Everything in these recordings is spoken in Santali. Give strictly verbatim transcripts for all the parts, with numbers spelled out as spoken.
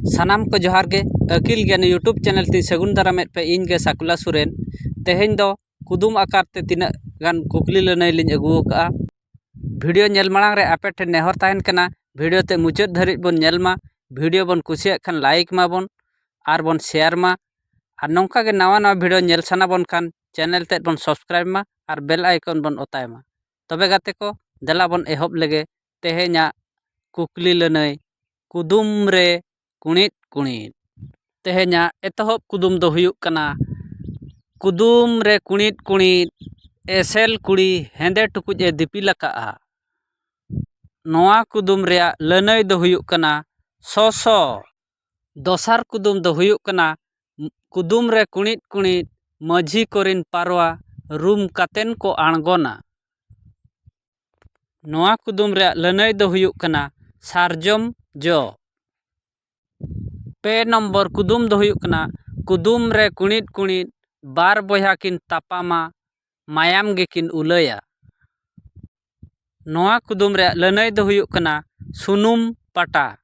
ᱥᱟᱱᱟᱢ ᱠᱚ ᱡᱚᱦᱟᱨ ᱜᱮ᱾ ᱟᱹᱠᱤᱞ ᱜᱮᱭᱟᱱ YouTube ᱪᱮᱱᱮᱞ ᱛᱤᱧ ᱥᱟᱹᱜᱩᱱ ᱫᱟᱨᱟᱢᱮᱫ ᱯᱮ, ᱤᱧ ᱜᱮ ᱥᱟᱠᱩᱞᱟ ᱥᱚᱨᱮᱱ᱾ ᱛᱮᱦᱮᱧ ᱫᱚ ᱠᱩᱫᱩᱢ ᱟᱠᱟᱨ ᱛᱮ ᱛᱤᱱᱟᱹᱜ ᱜᱟᱱ ᱠᱩᱠᱞᱤ ᱞᱟᱹᱱᱟᱹᱭ ᱞᱤᱧ ᱟᱹᱜᱩ ᱟᱠᱟᱫᱼᱟ᱾ ᱵᱷᱤᱰᱤᱭᱳ ᱧᱮᱞ ᱢᱟᱲᱟᱝ ᱨᱮ ᱟᱯᱮ ᱴᱷᱮᱱ ᱱᱮᱦᱚᱨ ᱛᱟᱦᱮᱱ ᱠᱟᱱᱟ, ᱵᱷᱤᱰᱤᱭᱳ ᱛᱮ ᱢᱩᱪᱟᱹᱫ ᱫᱷᱟᱹᱨᱤᱡ ᱵᱚᱱ ᱧᱮᱞ ᱢᱟ᱾ ᱵᱷᱤᱰᱤᱭᱳ ᱵᱚᱱ ᱠᱩᱥᱤᱭᱟᱜ ᱠᱷᱟᱱ ᱞᱟᱭᱤᱠ ᱢᱟᱵᱚᱱ ᱟᱨ ᱵᱚᱱ ᱥᱮᱭᱟᱨ ᱢᱟ᱾ ᱟᱨ ᱱᱚᱝᱠᱟ ᱜᱮ ᱱᱟᱣᱟ ᱱᱟᱣᱟ ᱵᱷᱤᱰᱤᱭᱳ ᱧᱮᱞ ᱥᱟᱱᱟ ᱵᱚᱱ ᱠᱷᱟᱱ ᱪᱮᱱᱮᱞ ᱛᱮᱫ ᱵᱚᱱ ᱥᱟᱵᱥᱠᱨᱟᱭᱤᱵ ᱢᱟ ᱟᱨ ᱵᱮᱞ ᱟᱭᱠᱚᱱ ᱵᱚᱱ ᱚᱛᱟᱭ ᱢᱟ᱾ ᱛᱚᱵᱮ ᱜᱟᱛᱮ ᱠᱚ, ᱫᱮᱞᱟ ᱵᱚᱱ ᱮᱦᱚᱵ ᱞᱮᱜᱮ ᱛᱮᱦᱮᱧᱟᱜ ᱠᱩᱠᱞᱤ ᱞᱟᱹᱱᱟᱹᱭ, ᱠᱩᱫᱩᱢ ᱨᱮ ᱠᱩᱬᱤᱫ ᱠᱩᱬᱤᱫ᱾ ᱛᱮᱦᱮᱧᱟᱜ ᱮᱛᱚᱦᱚᱵ ᱠᱩᱫᱩᱢ ᱫᱚ ᱦᱩᱭᱩᱜ ᱠᱟᱱᱟ, ᱠᱩᱫᱩᱢ ᱨᱮ ᱠᱩᱬᱤᱫ ᱠᱩᱬᱤᱫ ᱮᱥᱮᱞ ᱠᱩᱲᱤ ᱦᱮᱸᱫᱮ ᱴᱩᱠᱩᱡ ᱮ ᱫᱤᱯᱤᱞ ᱟᱠᱟᱫᱼᱟ᱾ ᱱᱚᱣᱟ ᱠᱩᱫᱩᱢ ᱨᱮᱭᱟᱜ ᱞᱟᱹᱱᱟᱹᱭ ᱫᱚ ᱦᱩᱭᱩᱜ ᱠᱟᱱᱟ ᱥᱚᱥᱚ᱾ ᱫᱚᱥᱟᱨ ᱠᱩᱫᱩᱢ ᱫᱚ ᱦᱩᱭᱩᱜ ᱠᱟᱱᱟ, ᱠᱩᱫᱩᱢ ᱨᱮ ᱠᱩᱬᱤᱫ ᱠᱩᱬᱤᱫ ᱢᱟᱹᱡᱷᱤ ᱠᱚᱨᱮᱱ ᱯᱟᱨᱣᱟ ᱨᱩᱢ ᱠᱟᱛᱮᱱ ᱠᱚ ᱟᱬᱜᱚᱱᱟ᱾ ᱱᱚᱣᱟ ᱠᱩᱫᱩᱢ ᱨᱮᱭᱟᱜ ᱞᱟᱹᱱᱟᱹᱭ ᱫᱚ ᱦᱩᱭᱩᱜ ᱠᱟᱱᱟ ᱥᱟᱨᱡᱚᱢ ᱡᱚ᱾ ᱯᱮ ᱱᱚᱢᱵᱚᱨ ᱠᱩᱫᱩᱢ ᱫᱚ ᱦᱩᱭᱩᱜ ᱠᱟᱱᱟ, ᱠᱩᱫᱩᱢ ᱨᱮ ᱠᱩᱬᱤᱫ ᱠᱩᱬᱤᱫ ᱵᱟᱨ ᱵᱚᱭᱦᱟ ᱠᱤᱱ ᱛᱟᱯᱟᱢᱟ, ᱢᱟᱭᱟᱢ ᱜᱮᱠᱤᱱ ᱩᱞᱟᱹᱭᱟ᱾ ᱱᱚᱣᱟ ᱠᱩᱫᱩᱢ ᱨᱮᱭᱟᱜ ᱞᱟᱹᱱᱟᱹᱭ ᱫᱚ ᱦᱩᱭᱩᱜ ᱠᱟᱱᱟ ᱥᱩᱱᱩᱢ ᱯᱟᱴᱟ᱾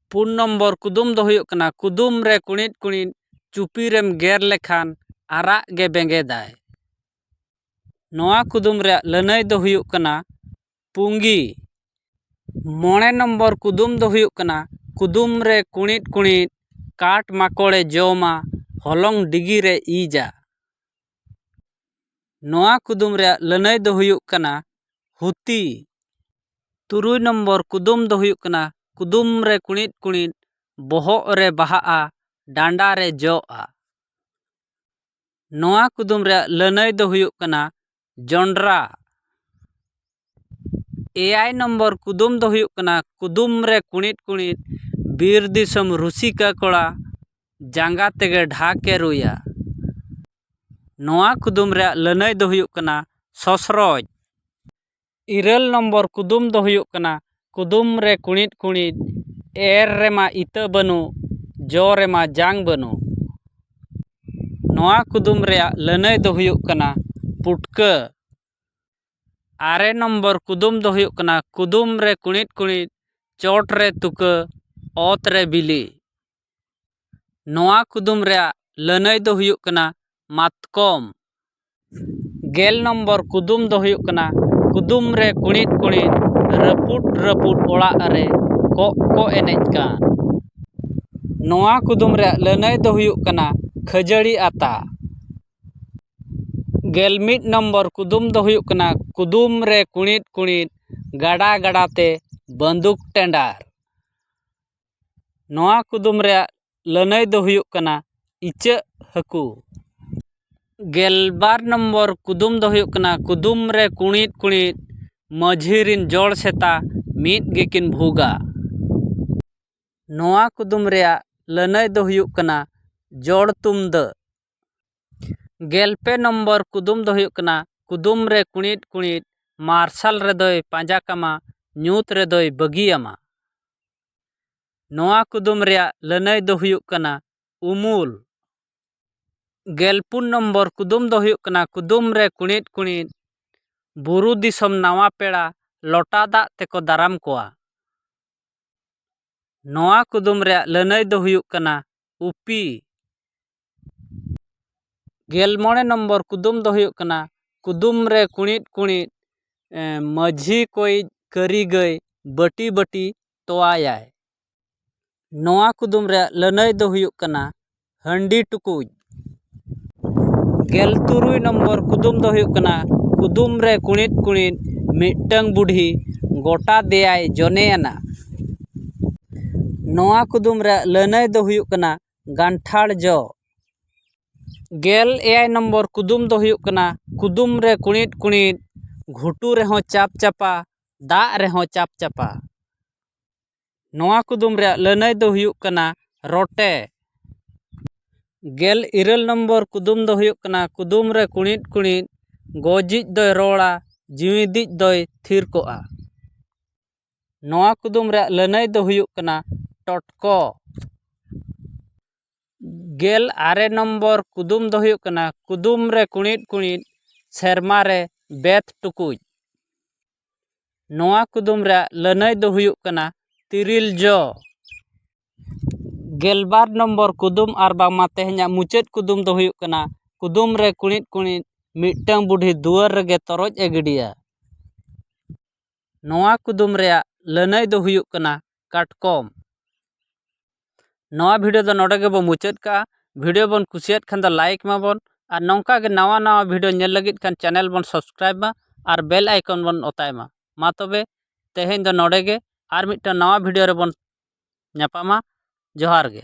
ᱯᱩᱱ ᱱᱚᱢᱵᱚᱨ ᱠᱩᱫᱩᱢ ᱫᱚ ᱦᱩᱭᱩᱜ ᱠᱟᱱᱟ, ᱠᱩᱫᱩᱢ ᱨᱮ ᱠᱩᱬᱤᱫ ᱠᱩᱬᱤᱫ ᱪᱩᱯᱤ ᱨᱮᱢ ᱜᱮᱨ ᱞᱮᱠᱷᱟᱱ ᱟᱨᱟᱜ ᱜᱮ ᱵᱮᱸᱜᱮᱫᱟᱭ᱾ ᱱᱚᱣᱟ ᱠᱩᱫᱩᱢ ᱨᱮᱭᱟᱜ ᱞᱟᱹᱱᱟᱹᱭ ᱫᱚ ᱦᱩᱭᱩᱜ ᱠᱟᱱᱟ ᱯᱩᱸᱜᱤ᱾ ᱢᱚᱬᱮ ᱱᱚᱢᱵᱚᱨ ᱠᱩᱫᱩᱢ ᱫᱚ ᱦᱩᱭᱩᱜ ᱠᱟᱱᱟ, ᱠᱩᱫᱩᱢ ᱨᱮ ᱠᱩᱬᱤᱫ ᱠᱩᱬᱤᱫ ᱠᱟᱴ ᱢᱟᱠᱚᱲᱮ ᱡᱚᱢᱟ, ᱦᱚᱞᱚᱝ ᱰᱤᱜᱤ ᱨᱮ ᱤᱡᱟ᱾ ᱱᱚᱣᱟ ᱠᱩᱫᱩᱢ ᱨᱮᱭᱟᱜ ᱞᱟᱹᱱᱟᱹᱭ ᱫᱚ ᱦᱩᱭᱩᱜ ᱠᱟᱱᱟ ᱦᱩᱛᱤ᱾ ᱛᱩᱨᱩᱭ ᱱᱚᱢᱵᱚᱨ ᱠᱩᱫᱩᱢ ᱫᱚ ᱦᱩᱭᱩᱜ ᱠᱟᱱᱟ, ᱠᱩᱫᱩᱢ ᱨᱮ ᱠᱩᱬᱤᱫ ᱠᱩᱬᱤᱫ ᱵᱚᱦᱚᱜ ᱨᱮ ᱵᱟᱦᱟᱜᱼᱟ, ᱰᱟᱸᱰᱟ ᱨᱮ ᱡᱚᱜᱼᱟ᱾ ᱱᱚᱣᱟ ᱠᱩᱫᱩᱢ ᱨᱮᱭᱟᱜ ᱞᱟᱹᱱᱟᱹᱭ ᱫᱚ ᱦᱩᱭᱩᱜ ᱠᱟᱱᱟ ᱡᱚᱱᱰᱨᱟ᱾ ᱮᱭᱟᱭ ᱱᱚᱢᱵᱚᱨ ᱠᱩᱫᱩᱢ ᱫᱚ ᱦᱩᱭᱩᱜ ᱠᱟᱱᱟ, ᱠᱩᱫᱩᱢ ᱨᱮ ᱠᱩᱬᱤᱫ ᱠᱩᱬᱤᱫ ᱵᱤᱨ ᱫᱤᱥᱚᱢ ᱨᱩᱥᱤᱠᱟ ᱠᱚᱲᱟ ᱡᱟᱸᱜᱟ ᱛᱮᱜᱮ ᱰᱷᱟᱠ ᱮ ᱨᱩᱭᱟ᱾ ᱱᱚᱣᱟ ᱠᱩᱫᱩᱢ ᱨᱮᱭᱟᱜ ᱞᱟᱹᱱᱟᱹᱭ ᱫᱚ ᱦᱩᱭᱩᱜ ᱠᱟᱱᱟ ᱥᱚᱥᱨᱚᱡ᱾ ᱤᱨᱟᱹᱞ ᱱᱚᱢᱵᱚᱨ ᱠᱩᱫᱩᱢ ᱫᱚ ᱦᱩᱭᱩᱜ ᱠᱟᱱᱟ, ᱠᱩᱫᱩᱢ ᱨᱮ ᱠᱩᱬᱤᱫ ᱠᱩᱬᱤᱫ ᱮᱨ ᱨᱮᱢᱟ ᱤᱛᱟᱹ ᱵᱟᱹᱱᱩᱜ, ᱡᱚ ᱨᱮᱢᱟ ᱡᱟᱝ ᱵᱟᱹᱱᱩᱜ᱾ ᱱᱚᱣᱟ ᱠᱩᱫᱩᱢ ᱨᱮᱭᱟᱜ ᱞᱟᱹᱱᱟᱹᱭ ᱫᱚ ᱦᱩᱭᱩᱜ ᱠᱟᱱᱟ ᱯᱩᱴᱠᱟᱹ᱾ ᱟᱨᱮ ᱱᱚᱢᱵᱚᱨ ᱠᱩᱫᱩᱢ ᱫᱚ ᱦᱩᱭᱩᱜ ᱠᱟᱱᱟ, ᱠᱩᱫᱩᱢ ᱨᱮ ᱠᱩᱬᱤᱫ ᱠᱩᱬᱤᱫ ᱪᱚᱴ ᱨᱮ ᱛᱩᱠᱟᱹ, ᱚᱛ ᱨᱮ ᱵᱤᱞᱤ᱾ ᱱᱚᱣᱟ ᱠᱩᱫᱩᱢ ᱨᱮᱭᱟᱜ ᱞᱟᱹᱱᱟᱹᱭ ᱫᱚ ᱦᱩᱭᱩᱜ ᱠᱟᱱᱟ ᱢᱟᱛᱠᱚᱢ᱾ ᱜᱮᱞ ᱱᱚᱢᱵᱚᱨ ᱠᱩᱫᱩᱢ ᱫᱚ ᱦᱩᱭᱩᱜ ᱠᱟᱱᱟ, ᱠᱩᱫᱩᱢ ᱨᱮ ᱠᱩᱬᱤᱫ ᱠᱩᱬᱤᱫ, ᱨᱟᱹᱯᱩᱫ ᱨᱟᱹᱯᱩᱫ ᱚᱲᱟᱜ ᱨᱮ ᱠᱚᱜ ᱠᱚ ᱮᱱᱮᱡ ᱠᱟᱱ᱾ ᱱᱚᱣᱟ ᱠᱩᱫᱩᱢ ᱨᱮᱭᱟᱜ ᱞᱟᱹᱱᱟᱹᱭ ᱫᱚ ᱦᱩᱭᱩᱜ ᱠᱟᱱᱟ ᱠᱷᱟᱹᱡᱟᱹᱲᱤ ᱟᱛᱟ᱾ ᱜᱮᱞ ᱢᱤᱫ ᱱᱚᱢᱵᱚᱨ ᱠᱩᱫᱩᱢ ᱫᱚ ᱦᱩᱭᱩᱜ ᱠᱟᱱᱟ, ᱠᱩᱫᱩᱢ ᱨᱮ ᱠᱩᱬᱤᱫ ᱠᱩᱬᱤᱫ, ᱜᱟᱰᱟ ᱜᱟᱰᱟ ᱛᱮ ᱵᱟᱹᱱᱫᱩᱠ ᱴᱮᱸᱰᱟᱨ᱾ ᱱᱚᱣᱟ ᱠᱩᱫᱩᱢ ᱨᱮᱭᱟᱜ ᱞᱟᱹᱱᱟᱹᱭ ᱫᱚ ᱦᱩᱭᱩᱜ ᱠᱟᱱᱟ ᱤᱪᱟᱹᱜ ᱦᱟᱹᱠᱩ᱾ ᱜᱮᱞ ᱵᱟᱨ ᱱᱚᱢᱵᱚᱨ ᱠᱩᱫᱩᱢ ᱫᱚ ᱦᱩᱭᱩᱜ ᱠᱟᱱᱟ, ᱠᱩᱫᱩᱢ ᱨᱮ ᱠᱩᱬᱤᱫ ᱠᱩᱬᱤᱫ, ᱢᱟᱹᱡᱷᱤ ᱨᱤᱱ ᱡᱚᱲ ᱥᱮᱛᱟ ᱢᱤᱫ ᱜᱮᱠᱤᱱ ᱵᱷᱩᱜᱟ᱾ ᱱᱚᱣᱟ ᱠᱩᱫᱩᱢ ᱨᱮᱭᱟᱜ ᱞᱟᱹᱱᱟᱹᱭ ᱫᱚ ᱦᱩᱭᱩᱜ ᱠᱟᱱᱟ ᱡᱚᱲ ᱛᱩᱢᱫᱟᱹᱜ᱾ ᱜᱮᱞ ᱯᱮ ᱱᱚᱢᱵᱚᱨ ᱠᱩᱫᱩᱢ ᱫᱚ ᱦᱩᱭᱩᱜ ᱠᱟᱱᱟ, ᱠᱩᱫᱩᱢ ᱨᱮ ᱠᱩᱬᱤᱫ ᱠᱩᱬᱤᱫ, ᱢᱟᱨᱥᱟᱞ ᱨᱮᱫᱚᱭ ᱯᱟᱸᱡᱟ ᱠᱟᱢᱟ, ᱧᱩᱛ ᱨᱮᱫᱚᱭ ᱵᱟᱹᱜᱤᱭᱟᱢᱟ᱾ ᱱᱚᱣᱟ ᱠᱩᱫᱩᱢ ᱨᱮᱭᱟᱜ ᱞᱟᱹᱱᱟᱹᱭ ᱫᱚ ᱦᱩᱭᱩᱜ ᱠᱟᱱᱟ ᱩᱢᱩᱞ᱾ ᱜᱮᱞ ᱯᱩᱱ ᱱᱚᱢᱵᱚᱨ ᱠᱩᱫᱩᱢ ᱫᱚ ᱦᱩᱭᱩᱜ ᱠᱟᱱᱟ, ᱠᱩᱫᱩᱢ ᱨᱮ ᱠᱩᱬᱤᱫ ᱠᱩᱬᱤᱫ, ᱵᱩᱨᱩ ᱫᱤᱥᱚᱢ ᱱᱟᱣᱟ ᱯᱮᱲᱟ, ᱞᱚᱴᱟ ᱫᱟᱜ ᱛᱮᱠᱚ ᱫᱟᱨᱟᱢ ᱠᱚᱣᱟ᱾ ᱱᱚᱣᱟ ᱠᱩᱫᱩᱢ ᱨᱮᱭᱟᱜ ᱞᱟᱹᱱᱟᱹᱭ ᱫᱚ ᱦᱩᱭᱩᱜ ᱠᱟᱱᱟ ᱩᱯᱤ᱾ ᱜᱮᱞ ᱢᱚᱬᱮ ᱱᱚᱢᱵᱚᱨ ᱠᱩᱫᱩᱢ ᱫᱚ ᱦᱩᱭᱩᱜ ᱠᱟᱱᱟ, ᱠᱩᱫᱩᱢ ᱨᱮ ᱠᱩᱬᱤᱫ ᱠᱩᱬᱤᱫ, ᱮᱸ, ᱢᱟᱹᱡᱷᱤ ᱠᱚᱭᱤᱡ ᱠᱟᱹᱨᱤ ᱜᱟᱹᱭ ᱵᱟᱹᱴᱤ ᱵᱟᱹᱴᱤ ᱛᱚᱣᱟᱭᱟᱭ᱾ ᱱᱚᱣᱟ ᱠᱩᱫᱩᱢ ᱨᱮᱭᱟᱜ ᱞᱟᱹᱱᱟᱹᱭ ᱫᱚ ᱦᱩᱭᱩᱜ ᱠᱟᱱᱟ ᱦᱟᱺᱰᱤ ᱴᱩᱠᱩᱡ᱾ ᱜᱮᱞ ᱛᱩᱨᱩᱭ ᱱᱚᱢᱵᱚᱨ ᱠᱩᱫᱩᱢ ᱫᱚ ᱦᱩᱭᱩᱜ ᱠᱟᱱᱟ, ᱠᱩᱫᱩᱢ ᱨᱮ ᱠᱩᱬᱤᱫ ᱠᱩᱬᱤᱫ, ᱢᱤᱫᱴᱟᱹᱝ ᱵᱩᱰᱷᱤ ᱜᱚᱴᱟ ᱫᱮᱭᱟᱭ ᱡᱚᱱᱮᱭᱟᱱᱟ᱾ ᱱᱚᱣᱟ ᱠᱩᱫᱩᱢ ᱨᱮᱭᱟᱜ ᱞᱟᱹᱱᱟᱹᱭ ᱫᱚ ᱦᱩᱭᱩᱜ ᱠᱟᱱᱟ ᱜᱟᱱᱴᱷᱟᱲ ᱡᱚ᱾ ᱜᱮᱞ ᱮᱭᱟᱭ ᱱᱚᱢᱵᱚᱨ ᱠᱩᱫᱩᱢ ᱫᱚ ᱦᱩᱭᱩᱜ ᱠᱟᱱᱟ, ᱠᱩᱫᱩᱢ ᱨᱮ ᱠᱩᱬᱤᱫ ᱠᱩᱬᱤᱫ, ᱜᱷᱩᱴᱩ ᱨᱮᱦᱚᱸ ᱪᱟᱯ ᱪᱟᱯᱟ, ᱫᱟᱜ ᱨᱮᱦᱚᱸ ᱪᱟᱯ ᱪᱟᱯᱟ᱾ ᱱᱚᱣᱟ ᱠᱩᱫᱩᱢ ᱨᱮᱭᱟᱜ ᱞᱟᱹᱱᱟᱹᱭ ᱫᱚ ᱦᱩᱭᱩᱜ ᱠᱟᱱᱟ ᱨᱚᱴᱮ᱾ ᱜᱮᱞ ᱤᱨᱟᱹᱞ ᱱᱚᱢᱵᱚᱨ ᱠᱩᱫᱩᱢ ᱫᱚ ᱦᱩᱭᱩᱜ ᱠᱟᱱᱟ, ᱠᱩᱫᱩᱢ ᱨᱮ ᱠᱩᱬᱤᱫ ᱠᱩᱬᱤᱫ, ᱜᱚᱡᱤᱡ ᱫᱚᱭ ᱨᱚᱲᱟ, ᱡᱤᱣᱤᱫᱤᱡ ᱫᱚᱭ ᱛᱷᱤᱨ ᱠᱚᱜᱼᱟ᱾ ᱱᱚᱣᱟ ᱠᱩᱫᱩᱢ ᱨᱮᱭᱟᱜ ᱞᱟᱹᱱᱟᱹᱭ ᱫᱚ ᱦᱩᱭᱩᱜ ᱠᱟᱱᱟ ᱴᱚᱴᱠᱚ᱾ ᱜᱮᱞ ᱟᱨᱮ ᱱᱚᱢᱵᱚᱨ ᱠᱩᱫᱩᱢ ᱫᱚ ᱦᱩᱭᱩᱜ ᱠᱟᱱᱟ, ᱠᱩᱫᱩᱢ ᱨᱮ ᱠᱩᱬᱤᱫ ᱠᱩᱬᱤᱫ, ᱥᱮᱨᱢᱟ ᱨᱮ ᱵᱮᱛ ᱴᱩᱠᱩᱡ᱾ ᱱᱚᱣᱟ ᱠᱩᱫᱩᱢ ᱨᱮᱭᱟᱜ ᱞᱟᱹᱱᱟᱹᱭ ᱫᱚ ᱦᱩᱭᱩᱜ ᱠᱟᱱᱟ ᱛᱤᱨᱤᱞ ᱡᱚ᱾ ᱜᱮᱞᱵᱟᱨ ᱱᱚᱢᱵᱚᱨ ᱠᱩᱫᱩᱢ ᱟᱨ ᱵᱟᱝᱢᱟ ᱛᱮᱦᱮᱧᱟᱜ ᱢᱩᱪᱟᱹᱫ ᱠᱩᱫᱩᱢ ᱫᱚ ᱦᱩᱭᱩᱜ ᱠᱟᱱᱟ, ᱠᱩᱫᱩᱢ ᱨᱮ ᱠᱩᱬᱤᱫ ᱠᱩᱬᱤᱫ ᱢᱤᱫᱴᱟᱝ ᱵᱩᱰᱷᱤ ᱫᱩᱣᱟᱹᱨ ᱨᱮᱜᱮ ᱛᱚᱨᱚᱡ ᱮ ᱜᱤᱰᱤᱭᱟ᱾ ᱱᱚᱣᱟ ᱠᱩᱫᱩᱢ ᱨᱮᱭᱟᱜ ᱞᱟᱹᱱᱟᱹᱭ ᱫᱚ ᱦᱩᱭᱩᱜ ᱠᱟᱱᱟ ᱠᱟᱴᱠᱚᱢ᱾ ᱱᱚᱣᱟ ᱵᱷᱤᱰᱤᱭᱳ ᱫᱚ ᱱᱚᱰᱮ ᱜᱮᱵᱚ ᱢᱩᱪᱟᱹᱫ ᱠᱟᱜᱼᱟ᱾ ᱵᱷᱤᱰᱤᱭᱳ ᱵᱚᱱ ᱠᱩᱥᱤᱭᱟᱫ ᱠᱷᱟᱱ ᱫᱚ ᱞᱟᱭᱤᱠ ᱢᱟᱵᱚᱱ, ᱟᱨ ᱱᱚᱝᱠᱟ ᱜᱮ ᱱᱟᱣᱟ ᱱᱟᱣᱟ ᱵᱷᱤᱰᱤᱭᱳ ᱧᱮᱞ ᱞᱟᱹᱜᱤᱫ ᱠᱷᱟᱱ ᱪᱮᱱᱮᱞ ᱵᱚᱱ ᱥᱟᱵᱥᱠᱨᱟᱭᱤᱵ ᱢᱟ ᱟᱨ ᱵᱮᱞ ᱟᱭᱠᱚᱱ ᱵᱚᱱ ᱚᱛᱟᱭ ᱢᱟ᱾ ᱢᱟ ᱛᱚᱵᱮ ᱛᱮᱦᱮᱧ ᱫᱚ ᱱᱚᱰᱮ ᱜᱮ, ᱟᱨ ᱢᱤᱫᱴᱟᱝ ᱱᱟᱣᱟ ᱵᱷᱤᱰᱤᱭᱳ ᱨᱮᱵᱚᱱ ᱧᱟᱯᱟᱢᱟ᱾ ᱡᱚᱦᱟᱨ ᱜᱮ᱾